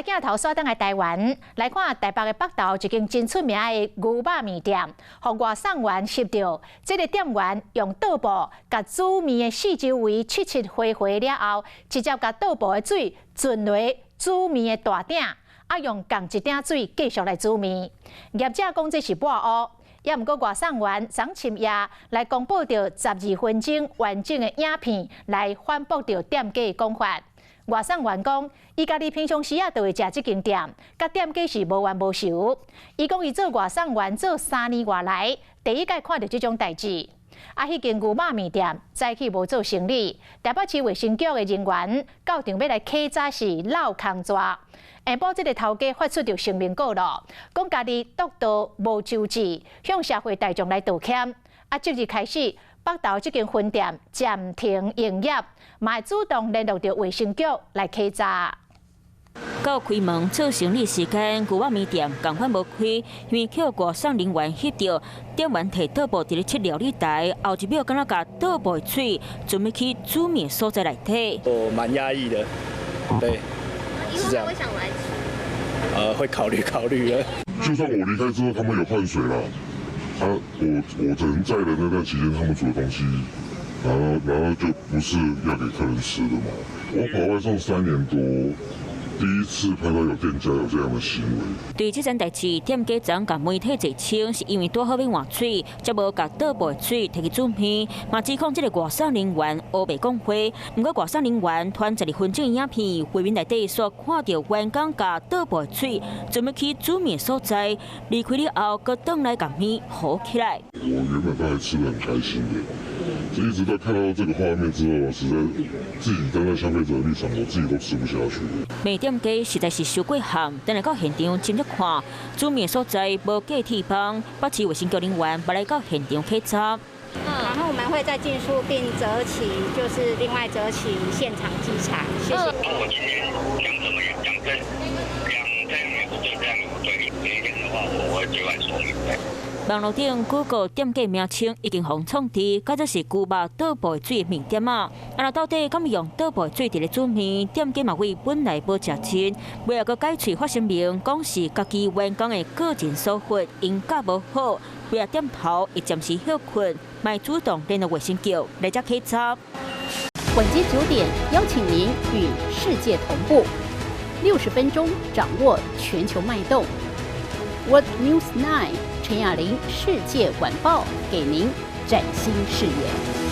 來鏡頭煞轉來台灣，來看台北的北投一間真出名的牛肉麵店，予外送員翕著，這个店員用桌布共煮麵的四周圍拭拭花花了後，直接共桌布的水浸落煮麵的大鼎，啊用仝一鼎水繼續來煮麵。業者講這是抹烏，也毋過外送員昨深夜來公布著12分鐘完整的影片，來反駁著店家的講法。外送員講，伊家己平常時啊，就會食這間店，佮店家是無冤無仇。伊講伊做外送員做3年外來，第一擺看著這種代誌。啊，彼間牛肉麵店早起無做生理，台北市衛生局的人員到場欲來稽查時落空逝。下晡這个頭家發出著聲明告咯，講家己獨道無周至，向社會大眾來道歉。啊，即日開始，北投這間分店暫停營業，嘛會主動聯絡著衛生局來稽查。到開門做生理時間，牛肉麵店仝款無開，因為予外送人員翕著店員提桌布佇咧拭料理台，後一秒敢若共桌布的水準備去煮麵所在內底。我蠻訝異的，對，是這樣。會想來吃？會考慮考慮的。就算我離開之後，他們有換水啦。啊，我人在的那段期間，他們煮的東西，然後就不是要給客人吃的嘛。我跑外送3年多，第一次碰到有店家有這樣的行為。對這件代誌，店家昨共媒體澄清，是因為拄好欲換水，才無共桌布的水提去煮麵，嘛指控這个外送人員烏白講話。毋過外送人員傳12分鐘的影片，畫面內底煞看著員工共桌布的水準備去煮麵所在，離開了後，閣轉來共麵糊起來。我原本都還吃得很開心的，一直到看到這個畫面之後，我實在自己站在消費者的立場，我自己都吃不下去。麵店家實在是傷過譀，等來到現場親自看，煮麵所在無蓋鐵枋，北市衛生局人員嘛來到現場稽查。然後我們會再盡速並擇期，就是另外擇期現場稽查。謝謝。我今天講什麼講這講這樣也不對，這樣也不對。明天的話，我會對外說明。網路頂 Google 店家名稱已經予創治，改做是牛肉桌布水麵店仔。啊，若到底敢用桌布水佇咧煮麵？店家嘛為本來無食真，尾仔閣改喙發聲明，講是家己員工的個人疏忽，𪜶教無好。尾仔店頭會暫時歇睏，嘛主動聯絡衛生局來遮稽查。晚間9點，邀請您與世界同步，60分鐘掌握全球脈動。World News 9 陳雅玲世界晚報，給您嶄新視野。